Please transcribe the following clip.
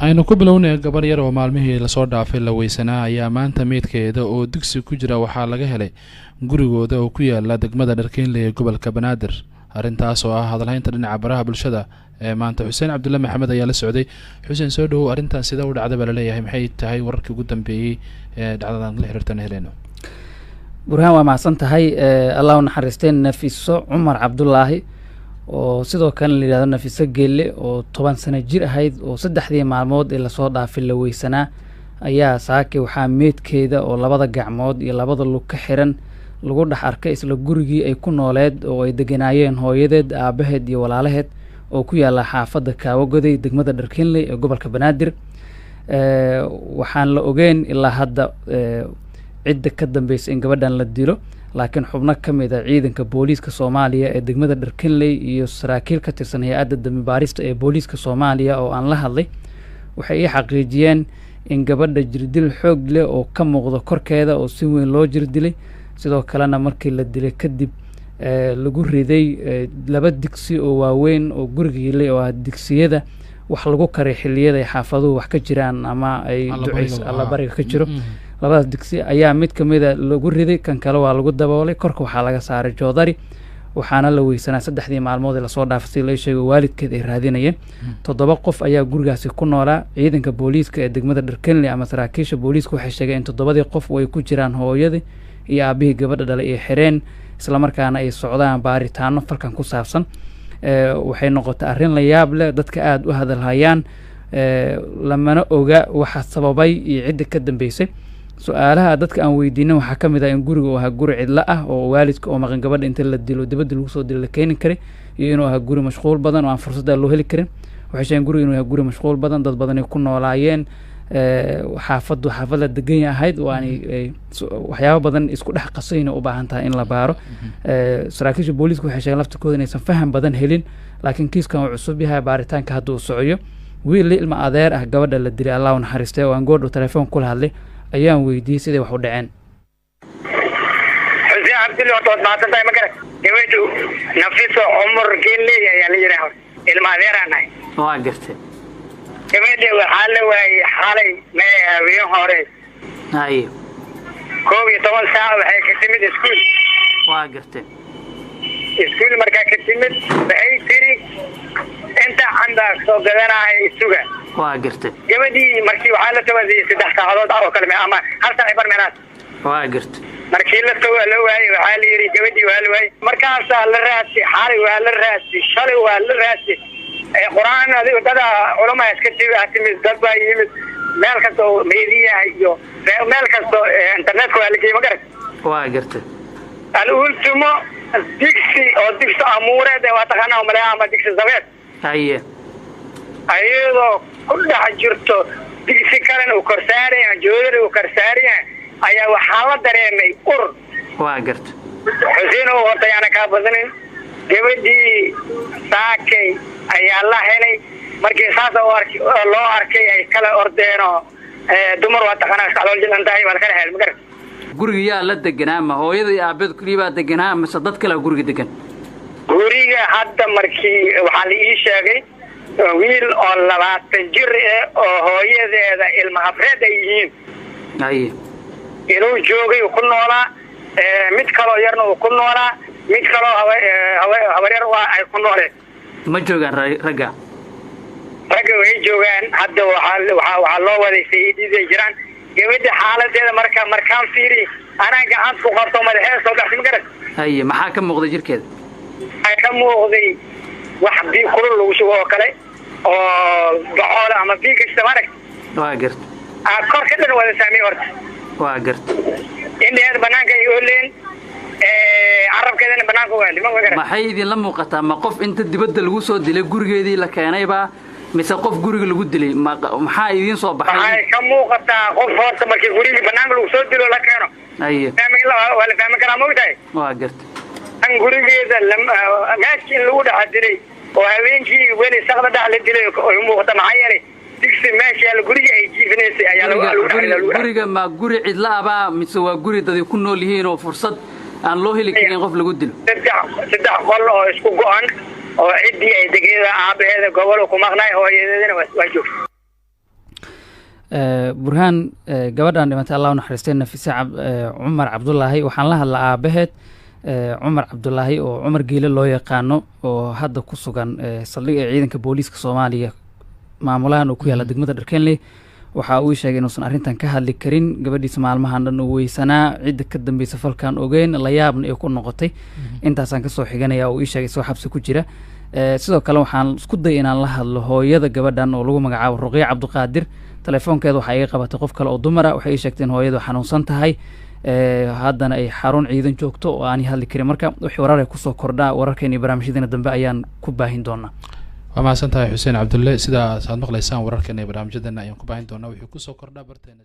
Aynu ku bilownay gabar yar oo maalmihii lasoo dhaafay la weysanaa ayaa maanta meydkeeda oo dugsi ku jira waxaa laga helay gurigooda oo ku yaala degmada Dharkeynle ee gobolka Banaadir. Arrintaas oo ah hadalhaynta dhinaca baraha bulshada ee maanta. Xuseen Cabdulle Maxamed ayaa la socday. Xuseen, soo dhowow. Arrintan sida u dhacday baa laleeyahay? Maxay tahay wararkii ugu dambeeyey ee dhacdadan la xiriirtana heleyno? Burhaan, waa mahadsan tahay. Allah u naxariisteen Nafiso Cumar Cabdulaahi, oo sidoo kale la yidhahdo Nafiso Geelle, oo 10 sano jir ahayd, oo saddexdii maalmood ee lasoo dhaafay la weysanaa, ayaa saake waxaa meedkeeda oo labada gacmood iyo labada lug ka xiran lagu dhex arkay isla gurigii ay ku nooleed oo ay deganaayeen hooyadeed, aabaheed iyo walaalaheed, oo ku yaala xaafadda Kaawagoday, degmada Dharkinley ee gobolka Banaadir. Waxaan la ogeyn ilaa hadda cidda ka dambeysa in gabadhan la dilo, laakiin xubno ka mid a ciidanka booliiska Soomaaliya ee degmada Dharkinley iyo saraakiil ka tirsan hay-adda dambi baarista ee booliiska Soomaaliya oo aan la hadlay waxay ii xaqiijiyeen in gabadha jirdil xoog leh oo ka muuqda korkeeda, oo si weyn loo jirdilay, sidoo kalena markii la dilay kadib lagu riday laba digsi oo waaweyn oo guriga yilay, oo ah digsiyada wax lagu karay xilliyada ay xaafaduhu wax ka jiraan ama ay ducays allabariga ka jiro. Labadaas digsi ayaa mid kamida lagu riday, kan kale waa lagu daboolay, korka waxaa laga saaray joodari, waxaana la weysanaa saddexdii maalmood ee lasoo dhaafay, si la sheego waalidkeed ay raadinayeen. 7 qof ayaa gurigaasi ku noolaa. Ciidanka booliiska ee degmada Dharkenley ama saraakiisha booliiska waxay sheegeen in toddobadii qof oo ay ku jiraan hooyadii iyo aabihii gabadha dhalay ay xireen, islamarkaana ay socdaan baaritaano falkan ku saabsan. Waxay noqotay arrin la yaab leh, dadka aada u hadalhayaan, lamana oga waxa sababay iyo cidda ka dambeysay. Su-aalaha dadka aan weydiinin waxaa ka mid ah in guriga uu ahaa guri cidlo ah oo waalidka oo maqan gabadha inta la dilo dibadda lagu soo dilo la keeni karay, iyo inuu ahaa guri mashquul badan oo aan fursadda loo heli karin. Waxay sheegeen guriga inuu yahay guri mashquul badan, dad badan ay ku noolaayeen, xaafaddu xaafad la degan ahayd, waanay waxyaabo badan isku dhex qasayna u baahan tahay in la baaro. Saraakiisha booliiska waxay sheegeen laftirkooda inaysan faham badan helin, laakiin kiiskan uu cusub yahay, baaritaanka hadda uu socoyo. Wiil ilma adeer ah gabadha la dilay, Allah u naxariistay, oo aan goordhow telefoon kula hadlay ayaan weydiiyey siday wax u dhaceen. Xuseen Cabdulli, horta waad mahadsan tahay. Ma garat, gabadhu Nafiso Cumar Geelley ayaa la yidhaaha, ilma adeeraan nahay. Waa gartay. Gabadha waxaa la waayey xalay mee haween hore. Haye. 11 saac waxay ka timid iskuul. Waa gartay. Iskuul markaa ka timid waxay tiri inta candaa soo gadanaayo isuga. Waa gartay. Gabadhii markii waxaa la tawadiyey 3 saacadood oo kale ama hal saac bar meelaas. Waa gartay. Markii la tago la waayey, waxaa la yidhi gabadhii waa la waayey. Markaasaa la raadsi, xalay waa la raadsi, shalay waa la raadsi. Qur-aan adigo dada culamaa iska timid, dad baa yimid, meel kasta oo meediyaha iyo meel kasta internetka waa la geeyey, ma garat? Waa gartay. Al-ultimo digsi oo digsi amuureed waa taqaanaa umaleya ama digsi sabeed. Haye. Ayadoo ku dhex jirto digsi kalena uu korsaaraya, joodari uu korsaaraya, ayaa waxaa la dareemay ur. Waa gartay. Xuseen oo horta yaana kaa badanin, gabadhii saakay ayaa la helay. Markii saas loo arkay ay kala ordeenoo dumar waa taqaanaa iska calool jilan tahay, waa la kala helay, ma garat? Guriga yaa la deganaa? Ma hooyada iyo aabeed kulii baa deganaa mise dad kalea guriga degan? Guriga hadda markii waxaa la ii sheegay wiil oo 20 jir eh oo hooyadeeda ilma afreed ay yihiin. Haye. Inuu joogay, uu ku noolaa, mid kaloo yarna uu ku noolaa, mid kaloo habaryar ay ku nooleen. Ma joogaan ragga? Ragga way joogaan hadda, waxaa loo waday sayididay jiraan. Gabadha xaaladeeda marka markaan fiiri, anaa gacanta ku qabto, madaxeeda soo baxsi, ma garat? Haye, maxaa ka muuqday jirkeeda? Waxaa ka muuqday wax bii kulul lagu shubo oo kale oo bacoole ama bii kasta, ma aragt? Waa garta. Kor ka dhan wada saamey horta. Waa garta. Indhaheeda banaanka ay ooleen, carabkeedana banaanka waali, ma garat? Maxay idinla muuqataa? Ma qof inta dibadda lagu soo dilay gurigeedii la keenaybaa mise qof guriga lagu dilay? Maxaa idiin soo baxay? Waxay ka muuqataa qof horta markii gurigii banaanka lagu soo dilo la keeno. Haye. Waa la fahmi karaa, maogtahay? Waa garta. An gurigeeda meeshii in lagu dhex dilay oo habeenkii weli sakda dhex la dilay ay muuqata, maxaa yeelay digsi meesha yaalla gurigii ay jiifinaysay ayaa lagu dhex. Guriga ma guri cidla abaa mise waa guri dadi ku nool yihiin oo fursad aan loo heli karin in qof lagu dilo? Saddex qol oo isku go-an oo ciddii ay degeeda, aabaheeda gobol ku maqnaay, hooyadeedana waa joogta. Burhaan, gabadhan dhimatay, Allah u naxariistay, Nafise Cumar Cabdulaahi, waxaan la hadla aabaheed, Cumar Cabdulaahi oo Cumar Geele loo yaqaano, oo hadda ku sugan saldhig ee ciidanka booliiska Soomaaliya maamulahan uu ku yaalla degmada Dharkenley. Waxa uu sheegay inuusan arrintan ka hadli karin, gabadhiisa maalmahan dhan uu weysanaa, cidda ka dambeysa falkan ogeyn, la yaabna ay ku noqotay. Intaasaan kasoo xiganaya uu ii sheegay isagoo xabsi ku jira. Sidoo kale waxaan isku day inaan la hadlo hooyada gabadhan oo lagu magacaabo Ruqya Cabdiqaadir. Telefoonkeeda waxaa iga qabatay qof kale oo dumara. Waxay ii sheegtay in hooyadu xanuunsan tahay, haddana ay xarun ciidan joogto oo aanay hadli karin. Marka wixii warar ay kusoo kordhaa, wararkeena iyo barnaamijyadeena dambe ayaan ku baahin doonaa. Waa mahadsan tahay, Xuseen Cabdulle. Sidaas aad maqlaysaan, wararkeena iyo barnaamijyadeena ayaan ku baahin doonaa wixii kusoo kordhaa barteena.